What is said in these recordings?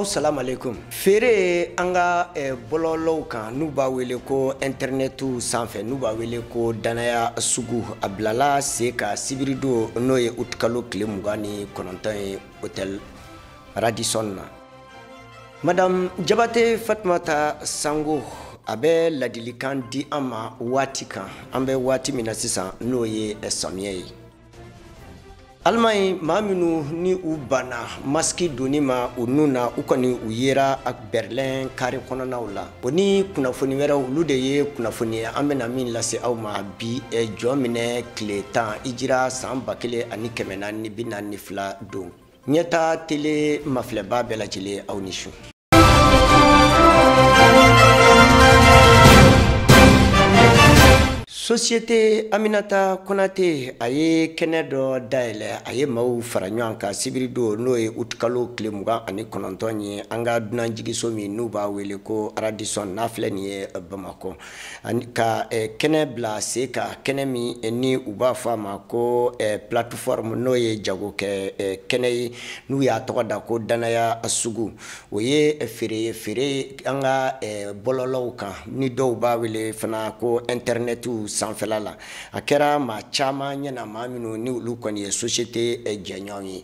Balimaw, salam alaikum. Feere an ka bɔlɔlɔw kan, n'u b'a wele ko intɛrɛnɛtiw sanfɛ, n'u b'a wele ko danaya sugu, a bilala sen kan sibiridon, n'o ye utikalo tile 29 ye, hôtel Radisson na. Madame Jabate Fatumata Sango, a bɛ ladilikan di an ma waati kan, an bɛ waati min na sisan, n'o ye samiyɛ ye. Alimaɲi, maa minnu ni u banna masiki donni ma u nun na, u kɔni u yera Berlin kari kɔnɔnaw la. O ni kunnafoni wɛrɛw, olu de ye kunnafoni ye an bɛna min lase aw ma bi, jɔ minɛ tile 10 ijira san 1442 don. Ɲɛta tele mafilɛba bɛɛ lajɛlen, aw ni su. Société Aminata Konate, a ye kɛnɛ dɔ dayɛlɛ, a ye maaw fara ɲɔgɔn kan sibiridon, n'o ye utikalo tile 29 ye, an ka dunanjigiso min n'u b'a wele ko Radisson, n'a filɛ nin ye Bamakɔ, ka kɛnɛ bila sen kan, kɛnɛ min ni u b'a fɔ a ma ko plateforme, n'o ye jagokɛ kɛnɛ ye, n'u y'a tɔgɔ da ko danaya sugu. O ye feere ye, feere an ka bɔlɔlɔw kan, ni dɔw b'a wele fana ko intɛrɛnɛtiw sanfɛla la. A kɛra maa caman ɲɛna, maa minnu ni olu kɔni ye société jɛɲɔgɔn ye.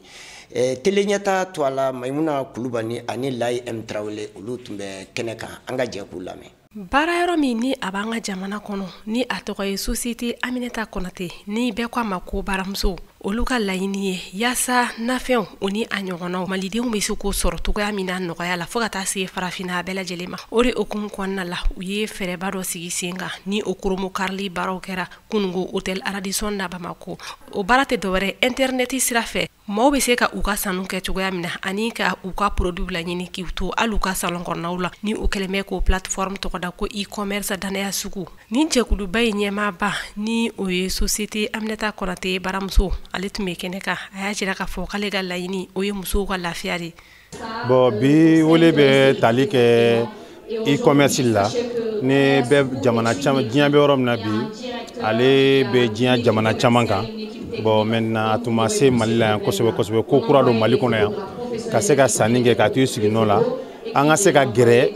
Tele ɲɛta to a la, Mayimuna Kulubali ani Layi M Tarawele, olu tun bɛ kɛnɛ kan, an ka jɛ k'u lamɛn. Baara yɔrɔ min ni a b'an ka jamana kɔnɔ, ni a tɔgɔ ye Société Aminata Konate, ni bɛɛ ko a ma ko baramuso, olu ka laɲini ye yaasa nafɛnw o ni a ɲɔgɔnnaw malidenw bɛ se k'o sɔrɔ cogoya min na nɔgɔya la, fo ka taa se farafinna bɛɛ lajɛlen ma. O de hukumu kɔnɔna la, u ye fɛɛrɛba dɔ sigi sen kan, ni o koromokarili baaraw kɛra kununko hôtel Radisson na Bamakɔ. O baara tɛ dɔwɛrɛ, intɛrɛnɛti sira fɛ maaw bɛ se ka u ka sanu kɛ cogoya min na, ani ka u ka produit laɲini k'u to hali u ka salon kɔnɔnaw la, ni o kɛlen bɛ k'o plateforme tɔgɔ da ko e-commerce danaya sugu. Nin jɛkuluba in ɲɛmaaba, ni o ye Société Aminata Konate baramuso, ale tun bɛ kɛnɛ kan. A y'a jira k'a fɔ k'ale ka laɲini o ye musow ka lafiya de. Bon, bi wele bɛ tali kɛ e-commerce la, ni bɛ jamana caman, diɲɛ bɛ yɔrɔ min na bi, ale bɛ diɲɛ jamana caman kan. Bon, maintenant a tun ma se Mali la yan kosɛbɛ kosɛbɛ. Ko kura don Mali kɔnɔ yan, ka se ka sanni kɛ k'a to i siginɔ la, an ka se ka gɛrɛ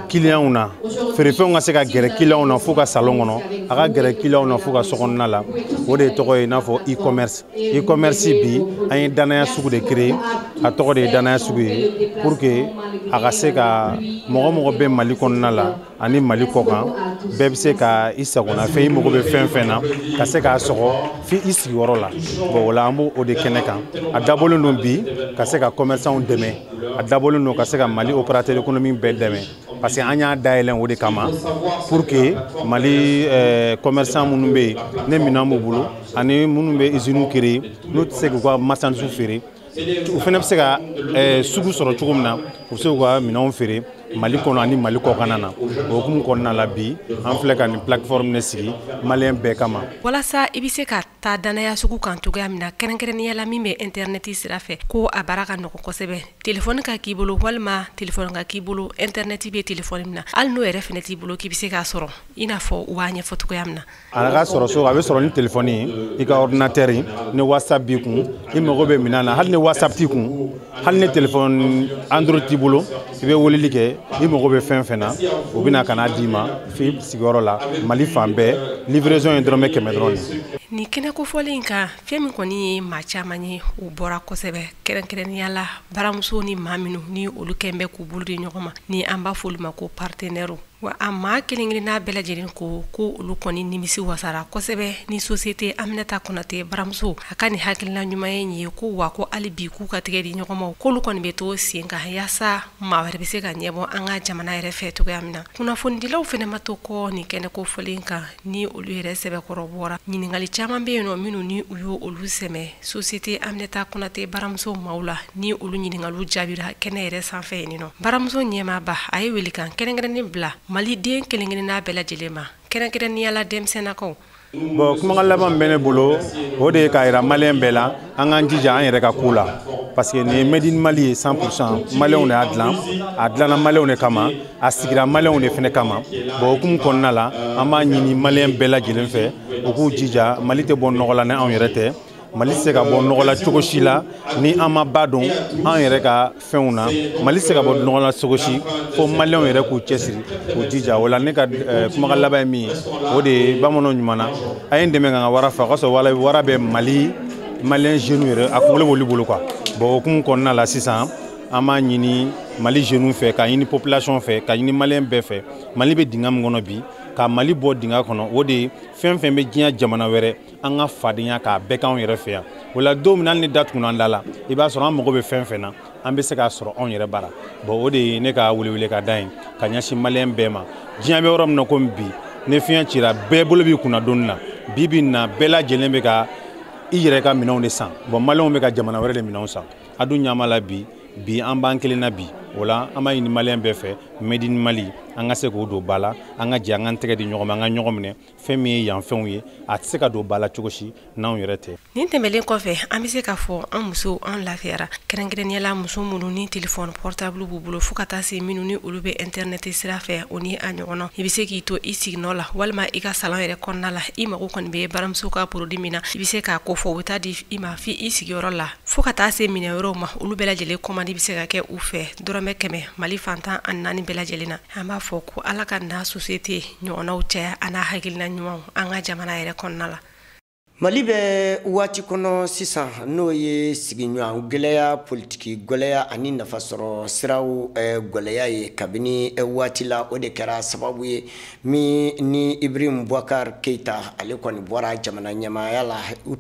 clientw na, feerefɛnw ka se ka gɛrɛ clientw na f'u ka salon kɔnɔ, a ka gɛrɛ clientw na f'u ka sokɔnɔna la. O de tɔgɔ ye i n'a fɔ e-commerce. E-commerce bi, an ye danaya sugu de créer, a tɔgɔ de ye danaya sugu ye, pour que a ka se ka mɔgɔ mɔgɔ bɛ Mali kɔnɔna la ani Mali kɔkan, bɛɛ bɛ se ka i sagona fɛn, i mago bɛ fɛn fɛn na, ka se k'a sɔgɔ f'i i sigiyɔrɔ la. Bon, o la an b'o de kɛnɛ kan. A dabɔlen don bi ka se ka commerçants dɛmɛ, a dabɔlen don ka se ka Mali opérateur économique bɛɛ dɛmɛ, parce que an y'a dayɛlɛn o de kama, pour que Mali commerçant minnu bɛ yen ne minɛn b'u bolo, ani minnu bɛ usines créer, n'u tɛ se k'u ka marchandises feere, u fana bɛ se ka sugu sɔrɔ cogo min na, u bɛ se k'u ka minɛnw feere Mali kɔnɔ ani Mali kɔkanna na. O hukumu kɔnɔna la bi, an filɛ ka nin plateforme de sigi maliyɛn bɛɛ kama. Walasa i bɛ se ka taa danaya sugu kan cogoya min na, kɛrɛnkɛrɛnnenya la min bɛ intɛrɛnɛti sira fɛ, ko a baara ka nɔgɔn kosɛbɛ. Telefɔni ka k'i bolo walima telefɔni ka k'i bolo intɛrɛnɛti bɛ telefɔni min na, hali n'o yɛrɛ fana t'i bolo, k'i bɛ se k'a sɔrɔ i n'a fɔ u b'a ɲɛfɔ cogoya min na. A ka sɔrɔ so, a bɛ sɔrɔ ni telefɔni ye, i ka ordinateur ye, ni WhatsApp b'i kun, i mago bɛ minɛn na, hali ni WhatsApp t'i kun, hali ni telefɔni Android t'i bolo, i bɛ weleli kɛ, i mago bɛ fɛn fɛn na, u bɛna ka n'a d'i ma f'i sigiyɔrɔ la, Mali fan bɛɛ. Livraison ye dɔrɔmɛ 100 dɔrɔn de. Nin kɛnɛ kofɔlen in kan, fɛn min kɔni ye maa caman ye, u bɔra kosɛbɛ, kɛrɛnkɛrɛnnenya la baramuso ni maa minnu ni olu kɛn bɛ k'u bolo di ɲɔgɔn ma, ni an b'a fɔ olu ma ko partenaires. Wa a maa kelen kelenna bɛɛ lajɛlen ko ko olu kɔni nimisi wasara kosɛbɛ ni Société Aminata Konate baramuso a ka nin hakilina ɲuman ye ye, ko wa ko hali bi k'u ka tɛgɛ di ɲɔgɔn ma, k'olu kɔni bɛ to sen kan yaasa maa wɛrɛ bɛ se ka ɲɛbɔ an ka jamana yɛrɛ fɛ cogoya min na. Kunnafonidilaw fana ma to kɔ nin kɛnɛ kofɔlen kan, ni olu yɛrɛ sɛbɛkɔrɔ bɔra. Ɲininkali caman bɛ yen nɔ minnu ni u y'o olu sɛmɛ Société Aminata Konate baramuso maaw la, ni olu ɲininkaliw jaabira kɛnɛ yɛrɛ sanfɛ yen nɔ. Baramuso ɲɛmaaba, a ye welekan kɛrɛnkɛrɛnnen bila maliden kelen kelenna bɛɛ lajɛlen ma, kɛrɛnkɛrɛnnenya la denmisɛnninakaw. Bon, kumakan laban min bɛ ne bolo, o de ye k'a yira maliyɛn bɛɛ la, an k'an jija an yɛrɛ ka ko la, parce que nin ye Made in Mali ye 100%, maliyɛnw de y'a dilan, a dilanna maliyɛnw de kama, a sigira maliyɛnw de fana kama. Bon, hukumu kɔnɔna la, an b'a ɲini maliyɛn bɛɛ lajɛlen fɛ, u k'u jija. Mali tɛ bɔ nɔgɔ la ni anw yɛrɛ tɛ. Mali tɛ se ka bɔ nɔgɔ la cogo si la ni an ma ba dɔn an yɛrɛ ka fɛnw na. Mali tɛ se ka bɔ nɔgɔ la cogo si fo maliyɛnw yɛrɛ k'u cɛsiri, k'u jija. O la, ne ka kumakan laban ye min ye, o de ye bamananw ɲuman na, a ye n dɛmɛ ka n ka wara faga, o ka sɔrɔ wara bɛ Mali maliyɛn jeunes yɛrɛ a kunkolo b'olu bolo quoi. Bon, o hukumu kɔnɔna la sisan, an b'a ɲini Mali jeunes fɛ, k'a ɲini population fɛ, ka ɲini maliyɛn bɛɛ fɛ. Mali bɛ dingɛ min kɔnɔ bi, ka Mali bɔ dingɛ kɔnɔ, o de ye fɛn fɛn bɛ diɲɛ jamana wɛrɛ, an ka fadenya k'a bɛɛ k'anw yɛrɛ fɛ yan. O la, don min na hali ni da tugunna an da la, i b'a sɔrɔ an mago bɛ fɛn fɛn na, an bɛ se k'a sɔrɔ anw yɛrɛ bara. Bon, o de ye ne ka welewele ka da ye ka ɲɛsin maliyɛn bɛɛ ma. Diɲɛ bɛ yɔrɔ min na komi bi, ni fiɲɛ cira, bɛɛ bolo b'i kunna donni na. Bi bi in na, bɛɛ lajɛlen bɛ ka i yɛrɛ ka minɛnw de san. Bon, maliyɛnw bɛ ka jamana wɛrɛ de minɛnw san. A dun ɲama la bi bi, an b'an kelen na bi. O la, an b'a ɲini maliyɛn bɛɛ fɛ, made in Mali, an ka se k'o don ba la. An ka jɛ, an k'an tɛgɛ di ɲɔgɔn ma, an ka ɲɔgɔn minɛ. Fɛn min ye yan fɛnw ye, a tɛ se ka don ba la cogo si n'anw yɛrɛ tɛ. Nin tɛmɛlen kɔfɛ, an bɛ se k'a fɔ an musow, an lafiyara, kɛrɛnkɛrɛnnenya la muso minnu ni téléphone portable b'u bolo, fo ka taa se minnu ni olu bɛ internet sira fɛ, o ni a ɲɔgɔnna. I bɛ se k'i to i siginɔ la walima i ka salon yɛrɛ kɔnɔna la, i mago kɔni bɛ baramuso ka produit min na, i bɛ se k'a ko fɔ, u bɛ taa di i ma f'i i sigiyɔrɔ la, fo ka taa se minɛ wɛrɛw ma. Olu bɛɛ lajɛlen commande bɛ se ka kɛ u fɛ dɔrɔmɛ 100, Mali fan 14 bɛɛ lajɛlen na. An b'a fɔ ko Ala ka na société ɲɔgɔnnaw caya, a n'a hakilina ɲumanw, an ka jamana yɛrɛ kɔnɔna la. Mali bɛ waati kɔnɔ sisan, n'o ye sigiɲɔgɔn gɛlɛya, politiki gɛlɛya ani nafasɔrɔ siraw gɛlɛya ye kabini waati la. O de kɛra sababu ye min ni Ibrahim Boubacar Keita, ale kɔni bɔra jamana ɲɛmaaya la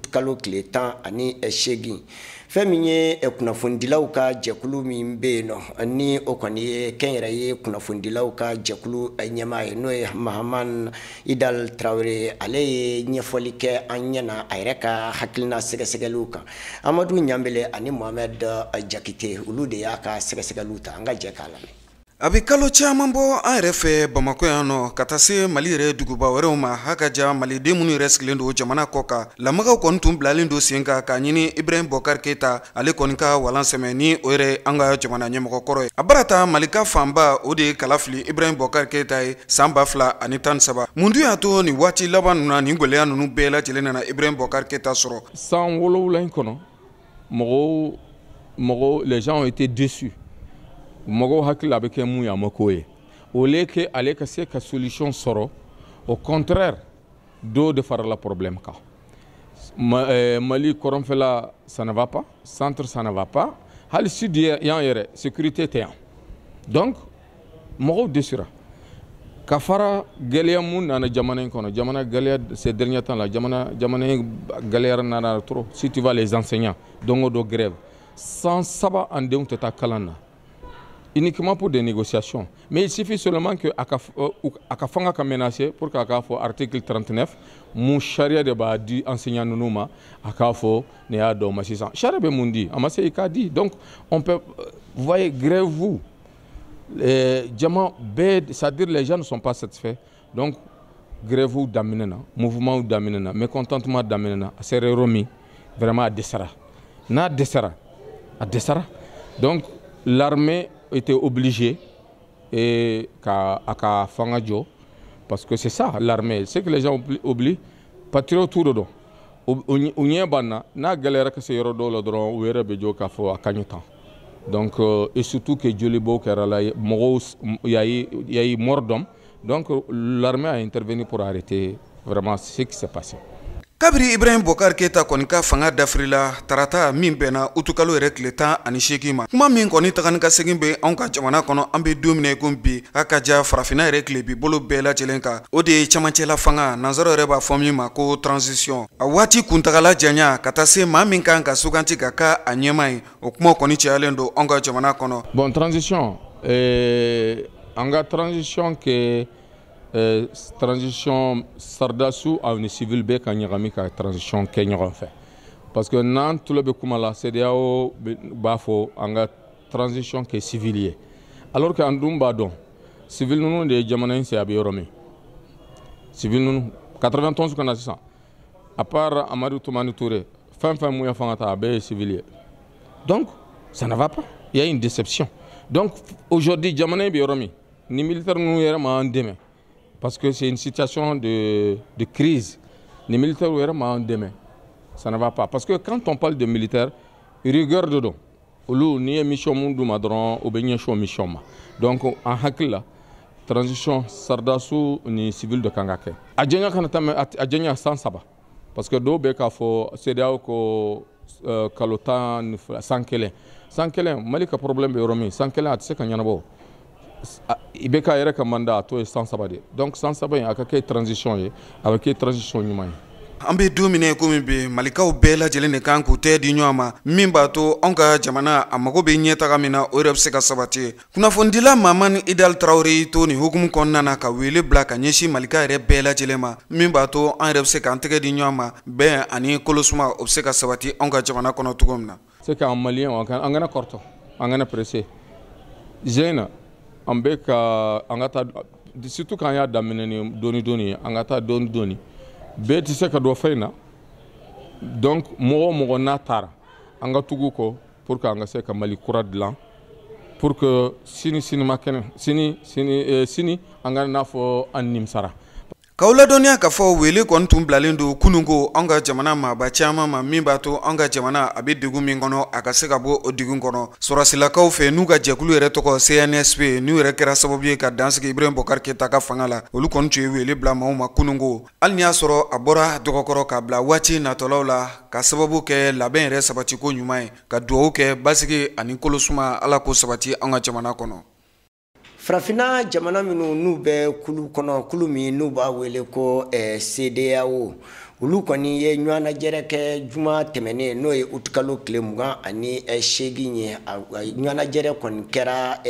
kalo tile 18. Fɛn min ye kunnafonidilaw ka jɛkulu min bɛ yen nɔ, ni o kɔni ye kɛnyɛrɛye kunnafonidilaw ka jɛkulu ɲɛmaa ye, n'o ye Mahaman Idal Tarawele, ale ye ɲɛfɔli kɛ an ɲɛna a yɛrɛ ka hakilina sɛgɛsɛgɛliw kan. Amadu Ɲanbele ani Mohamed Jakite, olu de y'a ka sɛgɛsɛgɛliw ta. An ka jɛ k'a lamɛn. A bɛ kalo caman bɔ, an yɛrɛ fɛ Bamakɔ yan nɔ, ka taa se Mali yɛrɛ duguba wɛrɛw ma, ha ka ja maliden minnu yɛrɛ sigilen don jamana kɔ kan, lamagaw kɔni tun bilalen don sen kan k'a ɲini Ibrahim Bɔkari Keyita, ale kɔni ka walan sɛmɛ, ni o yɛrɛ an ka jamana ɲɛmɔgɔ kɔrɔ ye. A baara Malika fanba, o de ye kala fili Ibrahim Bɔkari Keyita ye san 2013. Mun dun y'a to nin waati laban ninnu na, nin gɛlɛya ninnu bɛɛ lajɛlen nana Ibrahim Bɔkari Keyita sɔrɔ? San 7 in kɔnɔ, mɔgɔw mɔgɔw, les gens ont été déçus. Mɔgɔw hakili a bɛ kɛ mun ye, a ma k'o ye. Au lieu que ale ka se ka solution sɔrɔ, au contraire, dɔ de farala problème kan. Mali kɔrɔnfɛla, ça ne va pas, centre, ça ne va pas, hali sud yan yɛrɛ, sécurité tɛ yan. Donc mɔgɔw dɛsɛra. Ka fara gɛlɛya mun nana jamana in kɔnɔ, jamana gɛlɛya ces derniers temps là, jamana in gɛlɛyara, nana trop. Si tu vois les enseignants, don o don grève, san 3 an denw tɛ taa kalan na, uniquement pour des négociations. Mais il suffit seulement que a ka fanga ka menacer pour k'a k'a fɔ article 39 mun sariya de b'a di enseignant ninnu ma, a k'a fɔ nin y'a dɔn ma sisan sariya bɛ mun di, a ma se i k'a di. Donc on peut, vous voyez, grève, vous jama bɛɛ, c'est-à-dire les gens ne sont pas satisfaits. Donc grève daminɛ na, mouvement daminɛ na, mécontentement daminɛ na. A sera yɔrɔ min, vraiment a dɛsɛra, n'a dɛsɛra, a dɛsɛra. Donc l'armée était obligée et ka a ka fanga jɔ, parce que c'est ça l'armée, c'est que les gens oublient, patriote de don. U ɲɛ b'an na, n'a gɛlɛyara ka se yɔrɔ dɔw la dɔrɔn, u yɛrɛ bɛ jɔ k'a fɔ a ka ɲi tan. Donc et surtout que jolibɔ kɛra la, mɔgɔw y a eu mort d'homme. Donc l'armée a intervenu pour arrêter vraiment ce qui s'est passé. Kabiri Ibrahim Bɔkari Keyita kɔni ka fanga dafirila tarata min bɛnna utukalo yɛrɛ tile 18 ma, kuma min kɔni taga ni ka segin bɛ anw ka jamana kɔnɔ, an bɛ don min na i ko bi, a ka ja farafinna yɛrɛ tile bi bolo bɛɛ lajɛlen kan, o de ye camancɛla fanga, nansaraw yɛrɛ b'a fɔ min ma ko transition. A waati kuntagala janya ka taa se maa min kan ka suganti ka k'a a ɲɛma ye, o kuma kɔni cayalen don anw ka jamana kɔnɔ. Bon, transition, an ka transition kɛ transition sardasiw aw ni civil bɛɛ ka ɲagami ka transition kɛ ɲɔgɔn fɛ, parce que n'an tulo bɛ kuma la, CEDEAO b'a fɔ an ka transition kɛ civil ye, alors que an dun b'a dɔn civil ninnu de ye jamana in se a bɛ yɔrɔ min. Civil ninnu 91 ka na sisan, à part Amadou Toumani Touré, fɛn fɛn mun ye fanga ta, a bɛɛ ye civil ye. Donc ça ne va pas, il y a une déception. Donc aujourd'hui, jamana in bɛ yɔrɔ min, ni militaire ninnu yɛrɛ m'an dɛmɛ, parce que c'est une situation de crise, les militaires yɛrɛ m'an dɛmɛ. Ça ne va pas, parce que quand on parle de militaire, rigueur de don, olu n'i ye mission mun d'u ma dɔrɔn, u bɛ ɲɛsin o mission ma. Donc an hakili la, transition sardasiw ni civil de kan ka kɛ. A janya kana tɛmɛ a janya san 3, parce que dɔw bɛ k'a fɔ CEDEAO ko kalo 12, san 1, san 1. Mali ka problème bɛ yɔrɔ min, san 1 a tɛ se ka ɲɛnabɔ. I bɛ k'a yɛrɛ ka mandat a t'o ye san 3 de. Donc san 3 in, a ka kɛ transition ye, a bɛ kɛ transition ɲuman ye. An bɛ don min komi bi, malikaw bɛɛ lajɛlen de kan k'u tɛ di ɲɔgɔn ma, min b'a to anw ka jamana a mago bɛ ɲɛ taga min na, o yɛrɛ bɛ se ka sabati. Kunnafonidila Mamani Idal Tarawele to nin hukumu kɔnɔna na ka wele bila ka ɲɛsin malika yɛrɛ bɛɛ lajɛlen ma, min b'a to an yɛrɛ bɛ se k'an tɛgɛ di ɲɔgɔn ma, bɛn ani kolosuma, o bɛ se ka sabati anw ka jamana kɔnɔ cogo min na. C'est qu'en malien, an kana kɔrɔtɔ, an kana pressé jeune, an bɛ ka an ka taa, surtout k'an y'a daminɛ ni dɔɔni dɔɔni, an ka taa dɔɔni dɔɔni. Bɛɛ tɛ se ka don fɛn na. Donc mɔgɔ o mɔgɔ n'a taara, an ka tugu kɔ pour que an ka se ka Mali kura dilan, pour que sini sini ma kɛnɛ, sini sini sini an ka n'a fɔ an nimisara. K'aw ladɔnniya k'a fɔ wele kɔni tun bilalen don kununko an ka jamana maaba caman ma, min b'a to an ka jamana a bɛ degun min kɔnɔ, a ka se ka bɔ o degun kɔnɔ. Sɔrɔsilakaw fɛ, n'u ka jɛkulu yɛrɛ tɔgɔ CNSP, n'u yɛrɛ kɛra sababu ye ka dansigi Ibrahim Bɔkari Keyita ka fanga la, olu kɔni tun ye wele bila maaw ma kununko, hali ni y'a sɔrɔ a bɔra dɔgɔkɔrɔ ka bila waati natɔlaw la, ka sababu kɛ labɛn yɛrɛ sabatiko ɲuman ye, ka dugawu kɛ basigi ani kolosuma, Ala k'o sabati an ka jamana kɔnɔ. Farafinna jamana minnu n'u bɛ kulu kɔnɔ, kulu min n'u b'a wele ko CEDEAO, olu kɔni ye ɲɔgɔnnajɛrɛ kɛ juma tɛmɛnen, n'o ye utikalo tile 28 ye. Ɲɔgɔnnajɛrɛ kɔni kɛra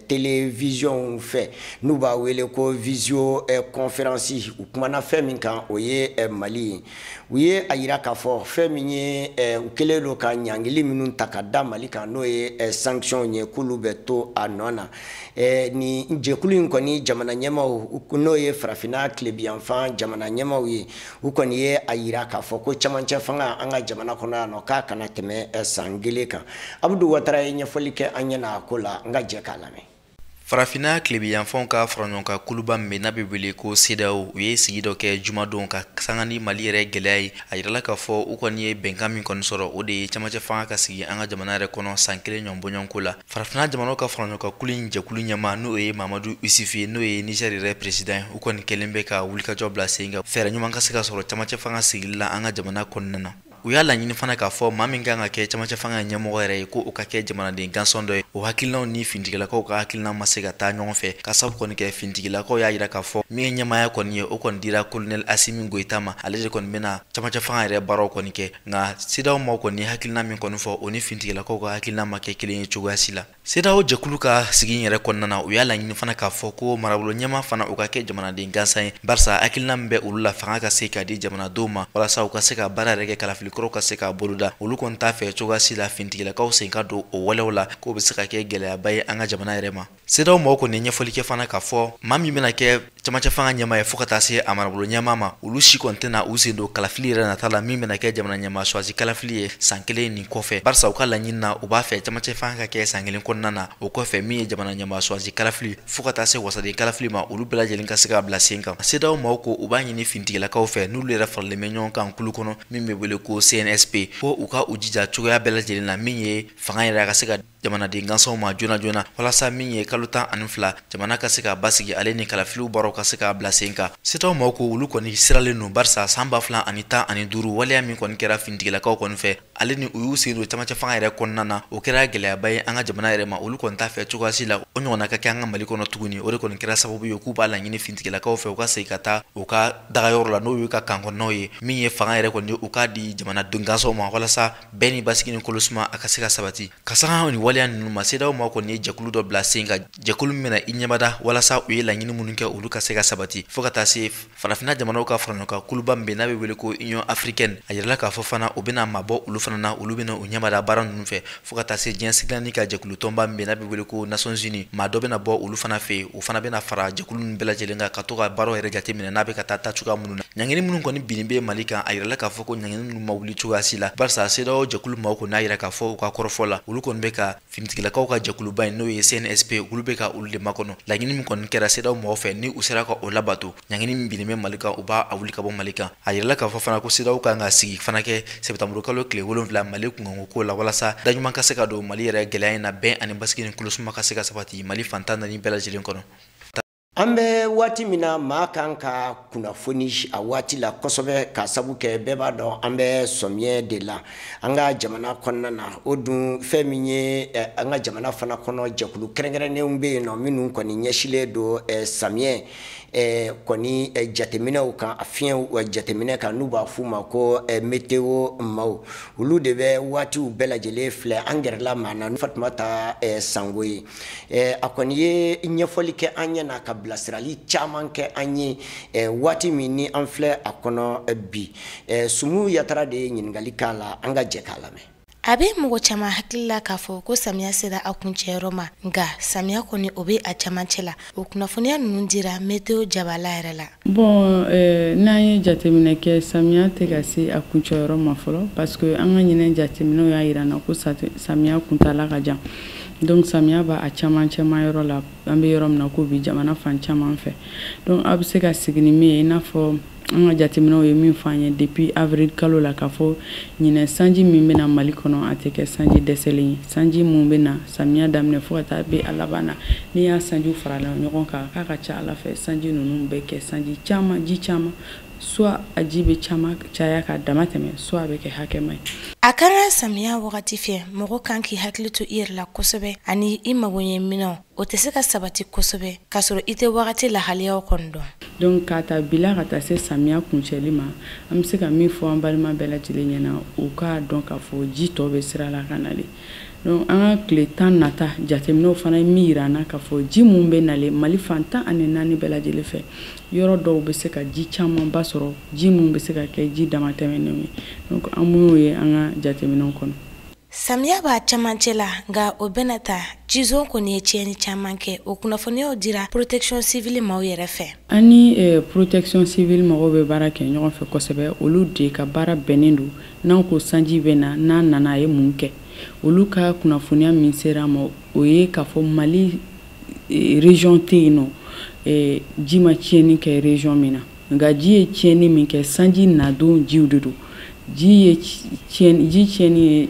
télévision fɛ, n'u b'a wele ko visio conférence. U kumana fɛn min kan, o ye Mali ye. U ye a yira k'a fɔ fɛn min ye, u kɛlen don ka ɲangili minnu ta ka da Mali kan, n'o ye sanction ye, k'olu bɛ to a nɔ na. Ni jɛkulu in kɔni jamana ɲɛmaaw, n'o ye farafinna tilebiyanfan jamana ɲɛmaaw ye, u kɔni ye a yira k'a fɔ ko camancɛ fanga an ka jamana kɔnɔ yan nɔ, k'a kana tɛmɛ san 1 kan. Abudu Watara ye ɲɛfɔli kɛ an ɲɛna a ko la, n ka jɛ k'a lamɛn. Farafinna tilebiyanfanw ka faraɲɔgɔnkan kuluba min n'a bɛ wele ko CEDEAO, u ye sigi dɔ kɛ jumadon ka sanga ni Mali yɛrɛ gɛlɛya ye. A yirala k'a fɔ u kɔni ye bɛnkan min kɔni sɔrɔ, o de ye camancɛ fanga ka sigi an ka jamana yɛrɛ kɔnɔ san 1 ɲɔgɔn bɔɲɔgɔnko la. Farafinna jamanaw ka faraɲɔgɔnkan kulu in jɛkulu ɲɛmaa, n'o ye Mamadu Isufu ye, n'o ye Niger yɛrɛ président ye, u kɔni kɛlen bɛ ka wulikajɔ bila sen kan, fɛɛrɛ ɲuman ka se ka sɔrɔ camancɛ fanga sigili la an ka jamana kɔnɔna na. U y'a laɲini fana k'a fɔ maa min kan ka kɛ camancɛ fanga ɲɛmɔgɔ yɛrɛ ye, ko o ka kɛ jamanaden gansɔn dɔ ye. O hakilinaw ni fintigilakaw ka hakilina ma se ka taa ɲɔgɔn fɛ, ka sababu kɔni kɛ fintigilakaw y'a yira k'a fɔ min ye ɲɛmaaya kɔni ye, o kɔni dira colonel Asimi Goyita ma, ale de kɔni bɛna camancɛ fanga yɛrɛ baaraw kɔni kɛ. Nka CEDEAO maaw kɔni hakilina min kɔni fɔ, o ni fintigilakaw ka hakilina ma kɛ kelen ye cogoya si la. CEDEAO jɛkulu ka sigi yɛrɛ kɔnɔna na, u y'a laɲini fana k'a fɔ ko marabolo ɲɛmaa fana u ka kɛ jamanaden gansan ye, barisa hakilina min bɛ olu la, fanga ka se ka di jamanadenw ma walasa u ka se ka baara yɛrɛ kɛ, kalafili kɔrɔw ka se k'a boloda. Olu kɔni t'a fɛ cogoya si la fintigilakaw sen ka don o walew la, k'o bɛ se ka kɛ gɛlɛyaba ye an ka jamana yɛrɛ ma. CEDEAO mɔgɔw kɔni ye ɲɛfɔli kɛ fana k'a fɔ maa min bɛna kɛ camancɛ fanga ɲɛmaa ye fo ka taa se a marabolo ɲɛmaa ma, olu si kɔni tɛna u sen don kalafili yɛrɛ nata la min bɛna kɛ jamana ɲɛmaa suwazi kalafili ye san 1 nin kɔfɛ, barisa u ka laɲini na, u b'a fɛ camancɛ fanga ka kɛ san 1 kɔnɔna na. O kɔfɛ, min ye jamana ɲɛmaa suwazi kalafili fo ka taa se wasaden kalafili ma, olu bɛɛ lajɛlen ka se ka bila sen kan. CEDEAO maaw ko u b'a ɲini fintigilakaw fɛ, n'olu yɛrɛ faralen bɛ ɲɔgɔn kan kulu kɔnɔ min bɛ wele ko CNSP, ko u ka u jija cogoya bɛɛ lajɛlen na min ye fanga yɛrɛ a ka se ka jamanaden gansanw ma joona joona, walasa min ye kalo 12 jamana ka se ka basigi, ale ni kalafiliw baaraw ka se k'a bila sen kan. CEDEAO maaw ko olu kɔni siralen don, barisa san 2015 waleya min kɔni kɛra fintigilakaw kɔni fɛ, ale ni u y'u sen don camancɛ fanga yɛrɛ kɔnɔna na, o kɛra gɛlɛyaba ye an ka jamana yɛrɛ ma. Olu kɔni t'a fɛ cogoya si la o ɲɔgɔnna ka kɛ an ka Mali kɔnɔ tuguni. O de kɔni kɛra sababu ye k'u b'a laɲini fintigilakaw fɛ u ka segin ka taa u ka dagayɔrɔ la, n'o y'u ka kan kɔnɔnaw ye, min ye fanga yɛrɛ kɔni u k'a di jamanaden gansanw ma walasa bɛɛ ni basigi ni kolosuma a ka se ka sabati. Ka sanga ni waleya ninnu ma, CEDEAO maaw kɔni ye jɛkulu dɔ bila sen kan, jɛkulu min bɛna i ɲɛmada walasa u ye laɲini minnu kɛ olu ka se ka sabati, fo ka taa se farafinna jamanaw ka faraɲɔgɔnkan kuluba min bɛ n'a bɛ wele ko Union africaine. A yirala k'a fɔ fana u bɛna mabɔ olu fana fana na, olu bɛna u ɲɛmada baara ninnu fɛ, fo ka taa se diɲɛ sigilanni ka jɛkulu tɔnba min bɛ n'a bɛ wele ko Nations Unies, maa dɔ bɛna bɔ olu fana fɛ yen, o fana bɛna fara jɛkulu ninnu bɛɛ lajɛlen kan ka to ka baaraw yɛrɛ jateminɛ n'a bɛ ka taa taa cogoya minnu na. Ɲangini minnu kɔni binnen bɛ Mali kan, a yirala k'a fɔ ko ɲangini ninnu ma wuli cogoya si la, barisa CEDEAO jɛkulu maaw kɔni y'a yira k'a fɔ u ka kɔrɔfɔ la, olu kɔni bɛ ka finitigilakaw ka jɛkuluba in, n'o ye CNSP, olu bɛ ka olu de makɔnɔ. Laɲini min kɔni kɛra CEDEAO mɔgɔw fɛ, ni u sera ka o labato, ɲangini min binnen bɛ Mali kan, u b'a wuli ka bɔ Mali kan. A yirala k'a fɔ fana ko CEDEAO kan ka sigi fana kɛ sɛtanburu kalo tile 7 Mali kunkanko ko la, walasa daɲuman ka se ka don Mali yɛrɛ gɛlɛya in na, bɛn ani basigi ni kolosuma ka se ka sabati Mali fantan naani bɛɛ lajɛlen kɔnɔ. An bɛ waati min na, maa kan ka kunnafoni a waati la kosɛbɛ, ka sabu kɛ bɛɛ b'a dɔn an bɛ sɔmiɲɛ de la an ka jamana kɔnɔna na. O dun fɛn min ye, an ka jamana fana kɔnɔ, jɛkulu kɛrɛnkɛrɛnnenw bɛ yen nɔ minnu kɔni ɲɛsilen don samiyɛ kɔni jateminɛw kan, a fiɲɛw jateminɛ kan, n'u b'a f'u ma ko météo maaw. Olu de bɛ waatiw bɛɛ lajɛlen filɛ. An gɛrɛla maa na, Fatumata Sango ye. A kɔni ye ɲɛfɔli kɛ an ɲɛna, ka bilasirali caman kɛ an ye waati min ni an filɛ a kɔnɔ bi. Sumu Yatara de ye ɲininkali k'a la, an ka jɛ k'a lamɛn. A bɛ mɔgɔ caman hakili la k'a fɔ ko samiya sera a kuncɛyɔrɔ ma, nka samiya kɔni o bɛ a camancɛ la. O kunnafoniya ninnu dira météo jabala yɛrɛ la. Bon, n'an ye jateminɛ kɛ, samiya tɛ ka se a kuncɛyɔrɔ ma fɔlɔ, parce que an ka ɲinɛ jateminɛw y'a jira n na ko samiya kuntala ka jan. Donc samiya b'a a camancɛma yɔrɔ la, an bɛ yɔrɔ min na ko bi, jamana fan caman fɛ. Donc aw bɛ se ka sigi ni min ye, i n'a fɔ an ka jateminɛw ye min fɔ an ye depuis avril kalo la, k'a fɔ ɲinɛ sanji min bɛna Mali kɔnɔ, a tɛ kɛ sanji dɛsɛlen ye. Sanji mun bɛna samiya daminɛ fo ka taa bɛ a laban na, n'i y'a sanjiw farala ɲɔgɔn kan, k'a ka ca Ala fɛ sanji ninnu bɛ kɛ sanji caman, ji caman, soit a ji bɛ caman caya ka dama tɛmɛ, soit a bɛ kɛ hakɛma ye. A kan ka samiya wagati fɛ, mɔgɔ kan k'i hakili to i yɛrɛ la kosɛbɛ ani i magoɲɛ minɛnw. O tɛ se ka sabati kosɛbɛ k'a sɔrɔ i tɛ wagati lahalayaw kɔni dɔn. Donc k'a ta bila ka taa se samiya kuncɛli ma, an bɛ se ka min fɔ an balima bɛɛ lajɛlen ɲɛna, u k'a dɔn k'a fɔ ji tɔ bɛ sira la ka nalen. Donc an ka tile 10 nata jateminɛw fana ye min yira an na, k'a fɔ ji mun bɛ nalen Mali fan 14 bɛɛ lajɛlen fɛ, yɔrɔ dɔw bɛ se ka ji camanba sɔrɔ, ji mun bɛ se ka kɛ ji damatɛmɛnenw ye. Donc an y'o ye an ka jateminɛw kɔnɔ. Samiya b'a camancɛ la, nka o bɛna ta jizon kɔni ye tiɲɛni caman kɛ. O kunnafoniyaw dira protection civile maaw yɛrɛ fɛ. An ni protection civile mɔgɔw bɛ baara kɛ ɲɔgɔn fɛ kosɛbɛ. Olu de ka baara bɛnnen don n'an ko sanji bɛ na, n'a nana a ye mun kɛ. Olu ka kunnafoniya min sera ma, o ye k'a fɔ Mali région tɛ yen nɔ ji ma tiɲɛni kɛ région min na, nka ji ye tiɲɛni min kɛ, sanji nadon jiw de don. Ji tiɲɛni ye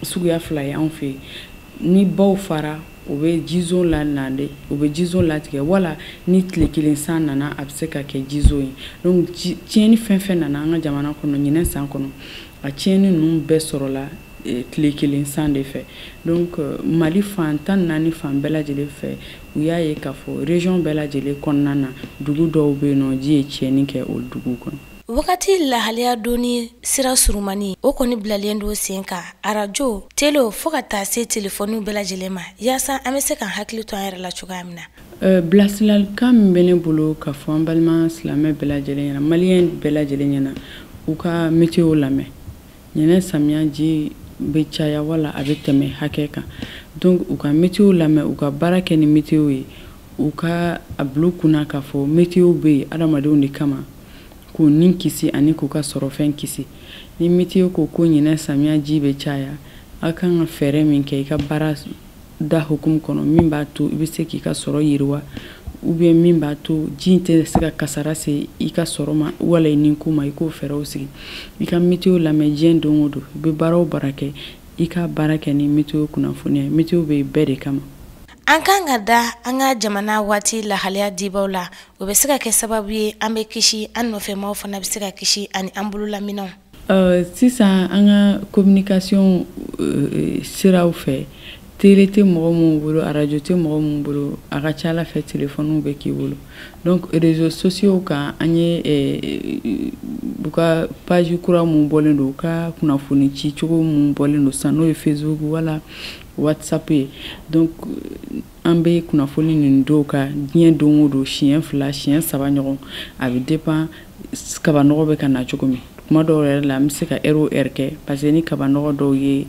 suguya fila ye anw fɛ yen. Ni baw fara, u bɛ jizon la nalen, u bɛ jizon latigɛ, wala ni tile kelen san nana, a bɛ se ka kɛ jizon ye. Donc tiɲɛni fɛn fɛn nana an ka jamana kɔnɔ ɲinɛ san kɔnɔ, a tiɲɛni ninnu bɛɛ sɔrɔla tile kelen san de fɛ. Donc Mali fan 14 fan bɛɛ lajɛlen fɛ, u y'a ye k'a fɔ région bɛɛ lajɛlen kɔnɔna na, dugu dɔw bɛ yen nɔ, ji ye tiɲɛni kɛ o duguw kɔnɔ. Wagati lahalaya donni sira surumani, o kɔni bilalen don sen kan arajo, tele, fo ka taa se telefɔniw bɛɛ lajɛlen ma, yaasa an bɛ se k'an hakili to an yɛrɛ la cogoya min na. Bilasiralikan min bɛ ne bolo ka fɔ an balima silamɛ bɛɛ lajɛlen ɲɛna, maliyɛn bɛɛ lajɛlen ɲɛna, u ka météo lamɛn. Ɲinɛ samiya ji bɛ caya wala a bɛ tɛmɛ hakɛ kan. Donc u ka météo lamɛn, u ka baara kɛ ni météo ye, u ka a bila u kunna k'a fɔ météo bɛ yen adamadenw de kama, k'u ni kisi ani k'u ka sɔrɔfɛn kisi. Ni météo ko ko ɲinɛ samiya ji bɛ caya, aw kan ka fɛɛrɛ min kɛ i ka baara da hukumu kɔnɔ, min b'a to i bɛ se k'i ka sɔrɔ yiriwa, ou bien min b'a to ji in tɛ se ka kasara se i ka sɔrɔ ma wala i ni ko ma, i k'o fɛɛrɛw sigi. I ka météo lamɛn diɲɛ don o don, i bɛ baara o baara kɛ, i ka baara kɛ ni météo kunnafoniya ye. Météo bɛ yen bɛɛ de kama. An kan ka da an ka jamana waati lahalaya dibaw la, o bɛ se ka kɛ sababu ye an bɛ kisi, an nɔfɛmaw fana bɛ se ka kisi ani an bololaminɛnw. Sisan an ka communication siraw fɛ, télé tɛ mɔgɔ minnu bolo, arajo tɛ mɔgɔ minnu bolo, a ka ca Ala fɛ téléphone bɛ k'i bolo. Donc réseaux sociaux kan, an ye u ka page kura mun bɔlen don, u ka kunnafoni ci cogo mun bɔlen don sisan, n'o ye Facebook wala WhatsApp ye. Donc an bɛ kunnafoni ninnu dɔw kan diɲɛ don o don, siɲɛ 2, siɲɛ 3 ɲɔgɔn. A bɛ dépend kabanɔgɔ bɛ ka na cogo min. Kuma dɔw yɛrɛ la, an bɛ se ka heure o heure kɛ, parce que ni kabanɔgɔ dɔw ye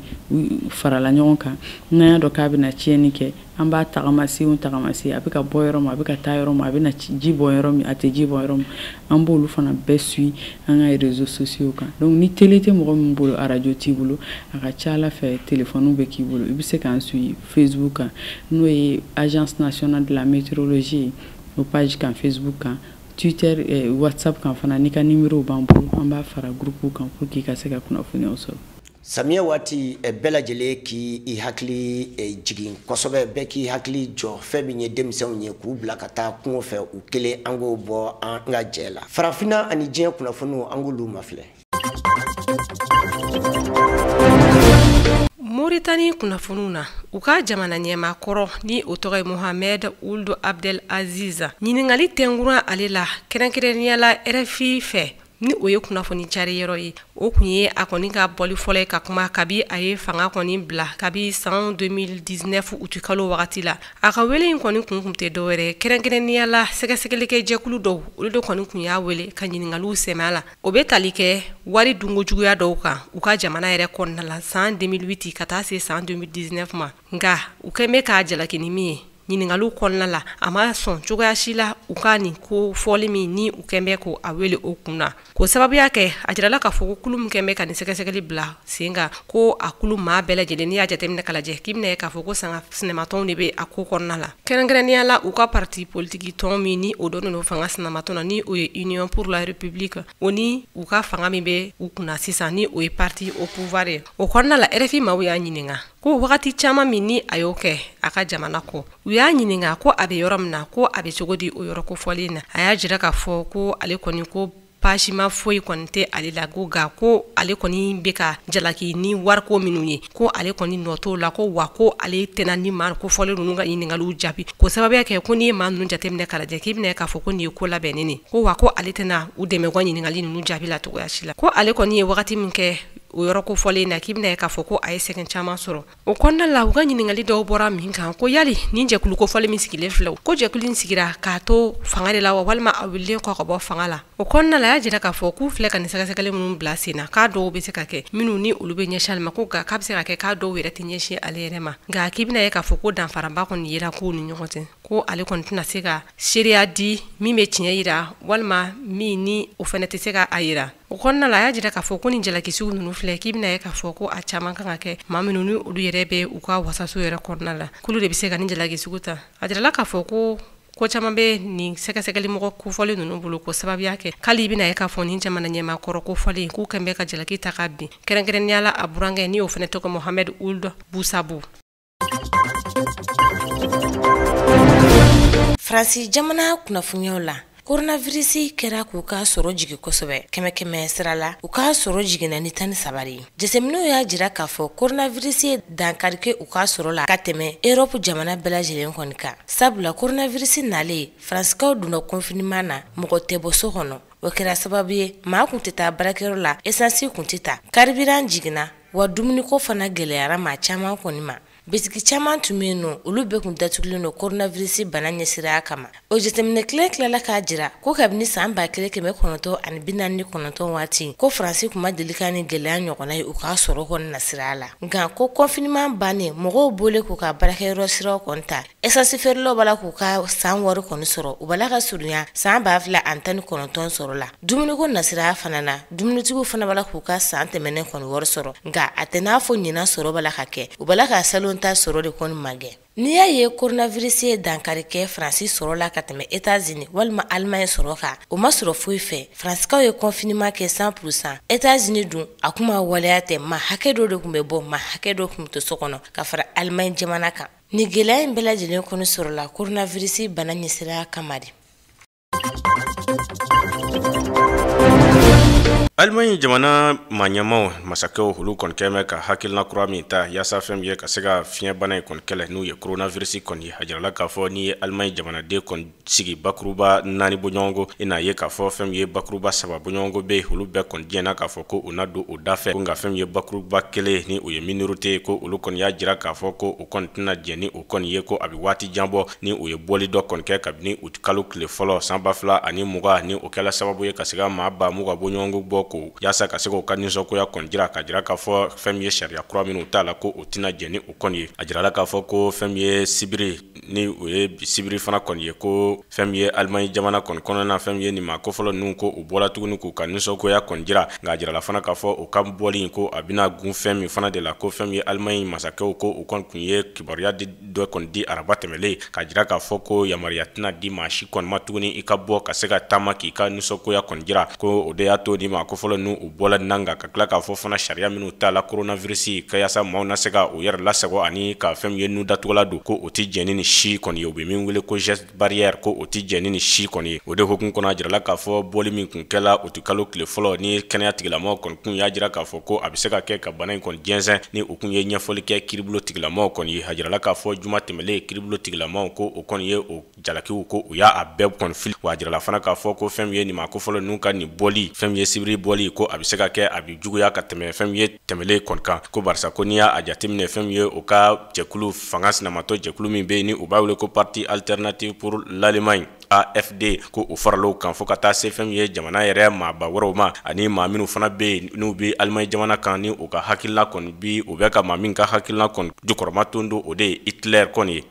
farala ɲɔgɔn kan, n'an y'a dɔn k'a bɛna tiɲɛni kɛ, an b'a tagamasi o tagamasi, a bɛ ka bɔ yɔrɔ min, a bɛ ka taa yɔrɔ min, a bɛ na ji bɔ yɔrɔ min, a tɛ ji bɔ yɔrɔ min, an b'olu fana bɛɛ suit an ka réseaux sociaux kan. Donc ni télé tɛ mɔgɔ min bolo, radio t'i bolo, a ka ca Ala fɛ téléphone bɛ k'i bolo, i bɛ se k'an suit Facebook kan, n'o ye Agence nationale de la météorologie, o page kan Facebook kan, Twitter, WhatsApp kan fana. N'i ka numéro b'an bolo, an b'a fara groupe kan pour que i ka se ka kunnafoniyaw sɔrɔ. Samiya waati, bɛɛ lajɛlen k'i hakili jigin kosɛbɛ, bɛɛ k'i hakili jɔ fɛn min ye denmisɛnw ye k'u bila ka taa kungo fɛ u kelen. An k'o bɔ an ka jɛ la. Farafinna ani diɲɛ kunnafoniw, an k'olu mafilɛ. Moritani kunnafoniw na, u ka jamana ɲɛmaa kɔrɔ ni o tɔgɔ ye Mohamed Ould Abdel Aziz, ɲininkali tɛnkura ale la kɛrɛnkɛrɛnnenya la RFI fɛ, ni o ye kunnafoni cari yɔrɔ ye. O kun ye a kɔni ka bɔli fɔlɔ ye ka kuma kabi a ye fanga kɔni bila kabi san 2019 utikalo wagati la. A ka wele in kɔni kun tɛ dɔwɛrɛ, kɛrɛnkɛrɛnnenya la sɛgɛsɛgɛlikɛ jɛkulu dɔw, olu de kɔni kun y'a wele ka ɲininkaliw sɛmɛ a la. O bɛ tali kɛ wari dunko juguya dɔw kan u ka jamana yɛrɛ kɔnɔna la san 2008 ka taa se san 2019 ma. Nka u kɛn bɛ k'a jalaki ni min ye ɲininkaliw kɔnɔna la, a ma sɔn cogoya si la u ka nin ko fɔli min ni u kɛn bɛ ko a wele o kun na, k'o sababuya kɛ a jirala k'a fɔ ko kulu min kɛn bɛ ka nin sɛgɛsɛgɛli bila sen kan, ko a kulu maa bɛɛ lajɛlen, n'i y'a jateminɛ k'a lajɛ, k'i bɛna ye k'a fɔ ko sanga sinamatɔnw de bɛ a ko kɔnɔna la, kɛrɛnkɛrɛnnenya la u ka parti politiki tɔn min ni o dɔnnen don fanga sinamatɔn na, ni o ye Union pour la République, o ni u ka fanga min bɛ u kunna sisan, ni o ye parti au pouvoir ye. O kɔnɔna la, RFI maaw y'a ɲininka ko wagati caman min ni a y'o kɛ a ka jamana kɔ, u y'a ɲininka ko a bɛ yɔrɔ min na, ko a bɛ cogo di o yɔrɔ kofɔlen na. A y'a jira k'a fɔ ko ale kɔni ko baasima foyi kɔni tɛ ale la, ko nka ko ale kɔni bɛ ka jalaki ni wariko minnu ye, ko ale kɔni nɔ t'o la, ko wa ko ale tɛna ni maa kofɔlen ninnu ka ɲininkaliw jaabi, k'o sababuya kɛ ko n'i ye maa ninnu jateminɛ k'a lajɛ, k'i bɛna ye k'a fɔ ko nin ye ko labɛnnen ye, ko wa ko ale tɛna u dɛmɛ u ka ɲininkali ninnu jaabi la cogoya si la. Ko ale kɔni ye wagati min kɛ o yɔrɔ kofɔlen na, k'i bɛna ye k'a fɔ ko a ye sɛgɛn caman sɔrɔ o kɔnɔna la. U ka ɲininkali dɔw bɔra min kan, ko yali nin jɛkulu kofɔlen min sigilen filɛ, ko jɛkulu in sigira k'a to fanga de la wa, walima a wulilen kɔ ka bɔ fanga la? O kɔnɔna la, a y'a jira k'a fɔ k'u filɛ ka nin sɛgɛsɛgɛli minnu bila sen na, k'a dɔw bɛ se ka kɛ minnu ni olu bɛ ɲɛsin ale ma, ko nka k'a bɛ se ka kɛ k'a dɔw yɛrɛ tɛ ɲɛsin ale yɛrɛ ma. Nka k'i bɛna ye k'a fɔ ko danfaraba kɔni yera k'u ni ɲɔgɔn cɛ, ko ale kɔni tɛna se ka seereya di min bɛ tiɲɛ yira walima min ni o fana tɛ se ka a yira. O kɔnɔna la, a y'a jira k'a fɔ ko nin jalakisiw ninnu filɛ, k'i bɛna ye k'a fɔ ko a caman kan ka kɛ maa minnu ni olu yɛrɛ bɛ u ka wasaso yɛrɛ kɔnɔna la, k'olu de bɛ se ka nin jalaki sugu ta. A jirala k'a fɔ ko caman bɛ nin sɛgɛsɛgɛli mɔgɔ kofɔlen ninnu bolo, ko sababuya kɛ k'ale i bɛna ye k'a fɔ nin jamana ɲɛmaa kɔrɔ kofɔlen k'u kɛn bɛ ka jalaki ta ka bin, kɛrɛnkɛrɛnnenya la a burankɛ ni o fana tɔgɔ Mohamed Ould Bousabou. Faransi jamana kunnafoniyaw la, coronavirus kɛra k'u ka sɔrɔ jigin kosɛbɛ, 100 sira la u ka sɔrɔ jiginna ni 13 ye. Jateminɛw y'a jira k'a fɔ coronavirus ye dankari kɛ u ka sɔrɔ la ka tɛmɛ Europe jamana bɛɛ lajɛlen kɔni kan, sabula coronavirus nalen, Faransikaw donna confinement na, mɔgɔ tɛ bɔ so kɔnɔ. O kɛra sababu ye maa kun tɛ taa baarakɛyɔrɔ la, essence kun tɛ ta, carburant jiginna, wa dumuniko fana gɛlɛyara maa caman kɔni ma. Bitigi caman tun bɛ yen nɔ, olu bɛɛ kun datugulen don coronavirus bana ɲɛsiraya kama. O jateminɛ kelen tilala k'a jira ko kabini san 1949 waati, ko Faransi kun ma deli ka ni gɛlɛya ɲɔgɔnna ye u ka sɔrɔ kɔni nasiraya la. Nka ko confinement bannen, mɔgɔw bɔlen k'u ka baarakɛyɔrɔ siraw kɔni ta, essence feerelaw b'a la k'u ka san wari kɔni sɔrɔ, u b'a la ka surunya san 2019 sɔrɔ la. Dumuniko nasiraya fana na, dumunitigiw fana b'a la k'u ka san tɛmɛnen kɔni wari sɔrɔ, nka a tɛ n'a fɔ ɲinan sɔrɔ b'a la ka kɛ, u b'a la ka salon ta sɔrɔ de kɔni magɛn. N'i y'a ye coronavirus ye dankari kɛ Faransi sɔrɔ la ka tɛmɛ États-Unis walima Allemagne sɔrɔ kan, o ma sɔrɔ foyi fɛ. Faransikaw ye confinement kɛ 100%, États-Unis dun a kun ma waleya tɛ, maa hakɛ dɔ de tun bɛ bɔ, maa hakɛ dɔ tun bɛ to so kɔnɔ ka fara Allemagne jamana kan. Nin gɛlɛya in bɛɛ lajɛlen kɔni sɔrɔla coronavirus bana ɲɛsiraya kama de. Allemagne jamana maaɲɛmaw masakɛw olu kɔni kɛn bɛ ka hakilina kura min ta yaasa fɛn min ye ka se ka fiɲɛbana in kɔni kɛlɛ, n'u ye coronavirus kɔni ye. A jirala k'a fɔ n'i ye Allemagne jamanaden kɔni sigi bakuruba 4 bɔɲɔgɔnko, i n'a ye k'a fɔ fɛn min ye bakuruba 3 bɔɲɔgɔnko bɛ yen, olu bɛɛ kɔni diɲɛna k'a fɔ ko u na don o da fɛ, ko nka fɛn min ye bakuruba 1 ni o ye minorité ye, ko olu kɔni y'a jira k'a fɔ ko u kɔni tɛna jɛn ni o kɔni ye, ko a bɛ waati jan bɔ ni o ye bɔli dɔ kɔni kɛ kabini u kalo tile fɔlɔ san 2020, ni o kɛla sababu ye ka se ka maa 20 bɔɲɔgɔnko bɔ. bɔ ko yaasa ka se k'u ka nisɔngoya kɔni jira, ka jira k'a fɔ fɛn min ye sariya kura minnu t'a la ko o tɛna jɛn ni o kɔni ye. A jirala k'a fɔ ko fɛn min ye sibiri ni o ye bi sibiri fana kɔni ye, ko fɛn min ye Alimaɲi jamana kɔni kɔnɔna na, fɛn min ye nin maa kofɔlɔ ninnu ko u bɔla tuguni k'u ka nisɔngoya kɔni jira. Nka a jirala fana k'a fɔ u ka bɔli ko a bɛna gun fɛn min fana de la, ko fɛn min ye Alimaɲi masakɛw ko u kɔni tun ye kibaruya dɔ kɔni di araba tɛmɛlen, ka jira k'a fɔ ko yamaruya tɛna di maa si kɔni ma tuguni i ka bɔ ka se ka taama k'i ka nisɔngoya kɔni jira. Ko o de y'a to ni maa kofɔlɔ ninnu u bɔla nanga ka tila k'a fɔ fana sariya minnu t'a la coronavirus ka yaasa maaw na se ka u yɛrɛ lasago ani ka fɛn min ye nun datugulan don, ko o tɛ jɛn ni si kɔni ye. U bɛ min wele ko geste barrière, ko o tɛ jɛn ni si kɔni ye. O de hukumu kɔnɔ, a jirala k'a fɔ bɔli min kun kɛla o kalo tile fɔlɔ ni kɛnɛya tigilamɔgɔw kɔni kun y'a jira k'a fɔ ko a bɛ se ka kɛ ka bana in kɔni jɛnsɛn, ni u kun ye ɲɛfɔli kɛ kiiribulon tigilamɔgɔw kɔni ye. A jirala k'a fɔ juma tɛmɛlen kiiribulon tigilamɔgɔw ko o kɔni ye o jalakiw ko u y'a bɛɛ kɔni fili. Wa a jirala fana k'a fɔ ko fɛn min ye nin maa kofɔlɔ ninnu ka nin bɔli, fɛn min ye sibiri bɔli, ko a bɛ se ka kɛ a bɛ juguya ka tɛmɛ fɛn min ye tɛmɛlen kɔni kan. Ko barisa ko n'i y'a jateminɛ fɛn min ye o ka jɛkulu fanga sinamatɔ jɛkulu min bɛ yen ni u b'a wele ko Parti alternative pour l'Allemagne AFD, ko u faral'o kan fo ka taa se fɛn min ye jamana yɛrɛ maaba wɛrɛw ma, ani maa minnu fana bɛ yen n'u bɛ Alimaɲi jamana kan ni u ka hakilina kɔni bi u bɛ ka maa min ka hakilina kɔni jukɔrɔma ton don, o de ye Hitler kɔni ye.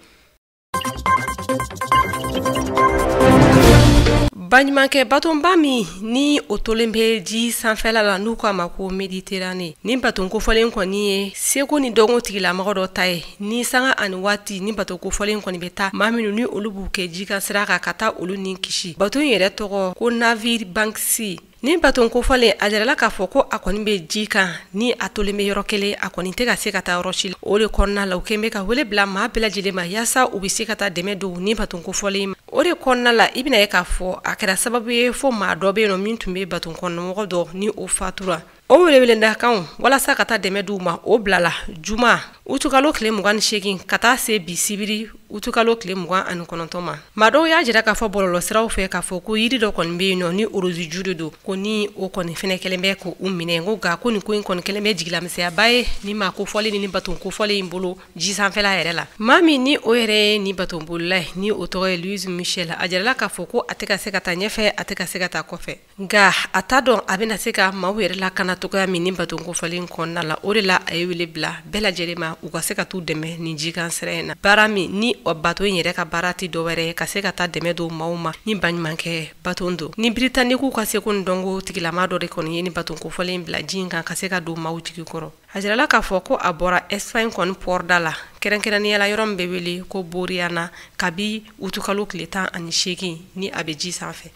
Baɲumankɛ batonba min ni o tolen bɛ ji sanfɛla la n'u k'a ma ko Méditerranée, ni baton kofɔlen kɔni ye seko ni dɔnko tigilamɔgɔ dɔ ta ye, ni sanga ani waati ni baton kofɔlen kɔni bɛ taa maa minnu ni olu b'u kɛ ji kan sira kan ka taa olu ni kisi. Baton yɛrɛ tɔgɔ ko navire Banksy. Ni baton kofɔlen a jirala k'a fɔ ko a kɔni bɛ ji kan ni a tolen bɛ yɔrɔ kelen, a kɔni tɛ ka se ka taa yɔrɔ si la. O de kɔnɔna la u kɛlen bɛ ka wele bila maa bɛɛ lajɛlen ma yaasa u bɛ se ka taa dɛmɛ don ni baton kofɔlen ma. O de kɔnɔna la i bɛna ye k'a fɔ a kɛra sababu ye fo maa dɔ bɛ yen nɔ min tun bɛ baton kɔnɔmɔgɔ dɔ ni o fatura. O weleweledakanw walasa ka taa dɛmɛ d'u ma o bilala juma utukalo tile 28 ka taa se bi sibiri utukalo tile 29 ma. Maa dɔw y'a jira k'a fɔ bɔlɔlɔsiraw fɛ k'a fɔ ko yiri dɔ kɔni bɛ yen nɔ ni orozi ju de don, ko ni o kɔni fɛnɛ kɛlen bɛ k'u minɛ, ko nka ko nin ko in kɔni kɛlen bɛ jigilamisɛnyaba ye ni maa kofɔlen ni baton kofɔlen in bolo ji sanfɛla yɛrɛ la. Maa min ni o yɛrɛ ye ni baton bolila ye ni o tɔgɔ ye Louise Michel, a jirala k'a fɔ ko a tɛ ka se ka taa ɲɛfɛ, a tɛ ka se ka taa kɔfɛ, nka a t'a dɔn a bɛna se ka maaw yɛrɛ lakana cogoya min ni baton kofɔlen kɔnɔna la. O de la a ye wele bila bɛɛ lajɛlen ma u ka se ka t'u dɛmɛ nin jikan sira in na, baara min ni o baton in yɛrɛ ka baara tɛ dɔwɛrɛ ye ka se ka taa dɛmɛ don maaw ma ni baɲumankɛ baton don. Ni Britannique ka seko ni dɔnko tigilama dɔ de kɔni ye ni baton kofɔlen bila ji in kan ka se ka don maaw jigi kɔrɔ. A jirala k'a fɔ ko a bɔra Espagne kɔni pɔrida la, kɛrɛnkɛrɛnnenya la yɔrɔ min bɛ wele ko Boriana, kabi utukalo tile 18 ni a bɛ ji sanfɛ.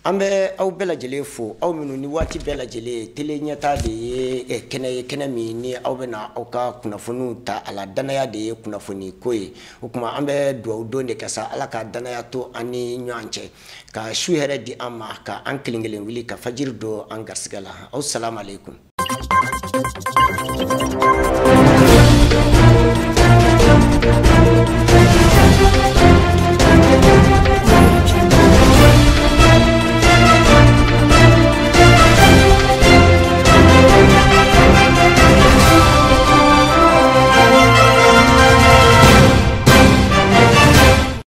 An bɛ aw bɛɛ lajɛlen fo, aw minnu ni waati bɛɛ lajɛlen tele ɲɛta de ye kɛnɛ ye, kɛnɛ min ni aw bɛna aw ka kunnafoniw ta a la, danaya de ye kunnafoni ko ye. O tuma an bɛ dugawu don de kɛ sa, Ala ka danaya to an ni ɲɔgɔn cɛ, ka su hɛrɛ di an ma, ka an kelen kelen wuli ka fajiri don an garisɛgɛ la. Aw salamu aleykum.